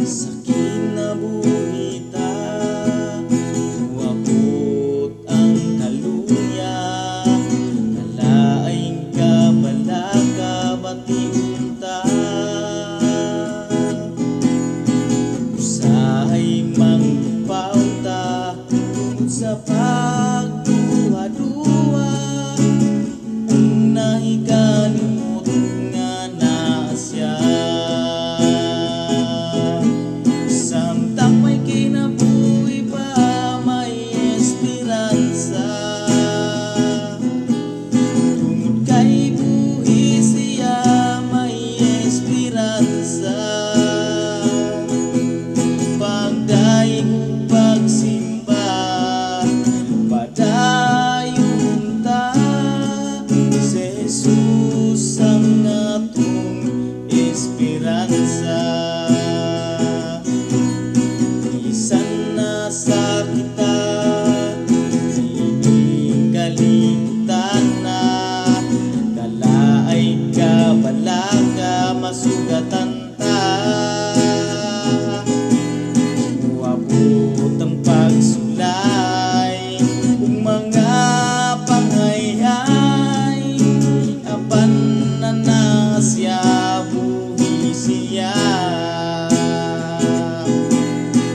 Sa kinabuhi ta, muabot ang kaluya, kalaing kabalaka bation ta. Usahay manglupaw ta tungod sa pagduha-duha, ug nahikalimot nga naa siya. Samtang may kinabuhi pa, may esperansa. Tungod kay buhi siya, may esperansa. Pagdaig ug pagsimba, padayon ta. Si Jesus ang atong esperansa. Bisan nasa kita, ining kalibutan na, kalaay kabalaka, masugatan ta. Muabot ang pagsulay ug mga pangayhay, apan na siya, buhi siya.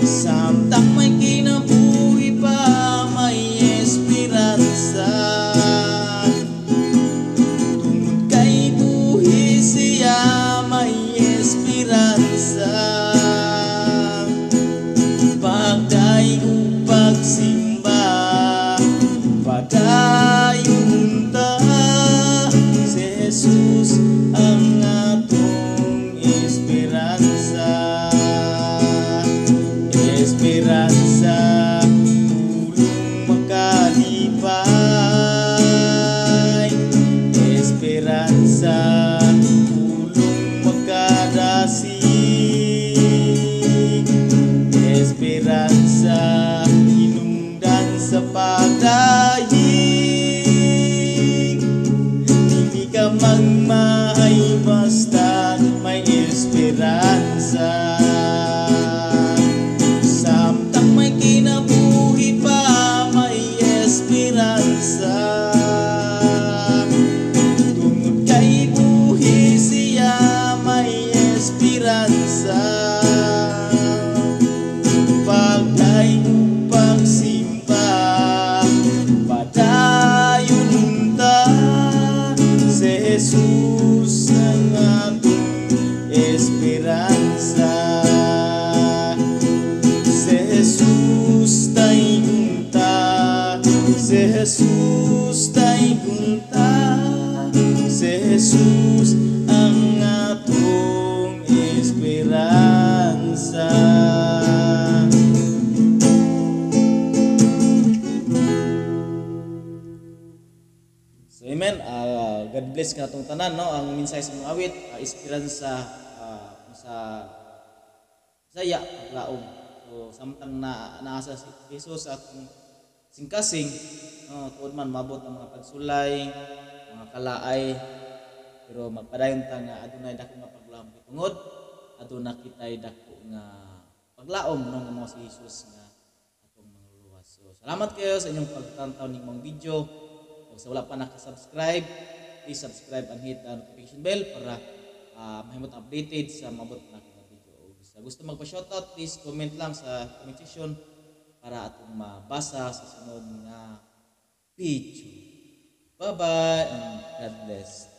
Samtang may kinabuhi pa, may esperansa. Tungod kay buhi siya, may esperansa. Pagdaig ug pagsimba, padayon ta. Si Jesus ang atong esperansa. Esperansa, pulong makalipay. Esperansa, pulong makadasig. Esperansa, hinungdan sa pagdayig. Dili ka magmahay basta may esperansa. Samtang may kinabuhi pa, may esperansa. Tungod kay buhi siya, may esperansa. Pagdaig ug pagsimba, padayon ta. Si Jesus ang atong esperansa. Si Jesus daygon ta, si Jesus daygon ta. Si Jesus ang atong esperansa. So amen. God bless kanatong tanan, no? Ang mensahe sa mga awit, esperansa, sa Bisaya, paglaom. So samtang na naasa si Jesus sa atong singkasing, no, tuod man mabot ang mga pagsulay, mga kalaay, pero magpadayon ta nga adunay dako nga paglaom tungod aduna kitay dako nga paglaom, no, nga mao si Jesus nga atong mangluluwas. So salamat kayo sa inyong pagtan-aw ning mong video. Kung sa wala pa naka-subscribe, please subscribe and hit the notification bell para mahimot updated sa mabot na akong video. O sa gusto magpa-shoutout, please comment lang sa comment section para atong mabasa sa sunod nga video. Bye-bye and God bless.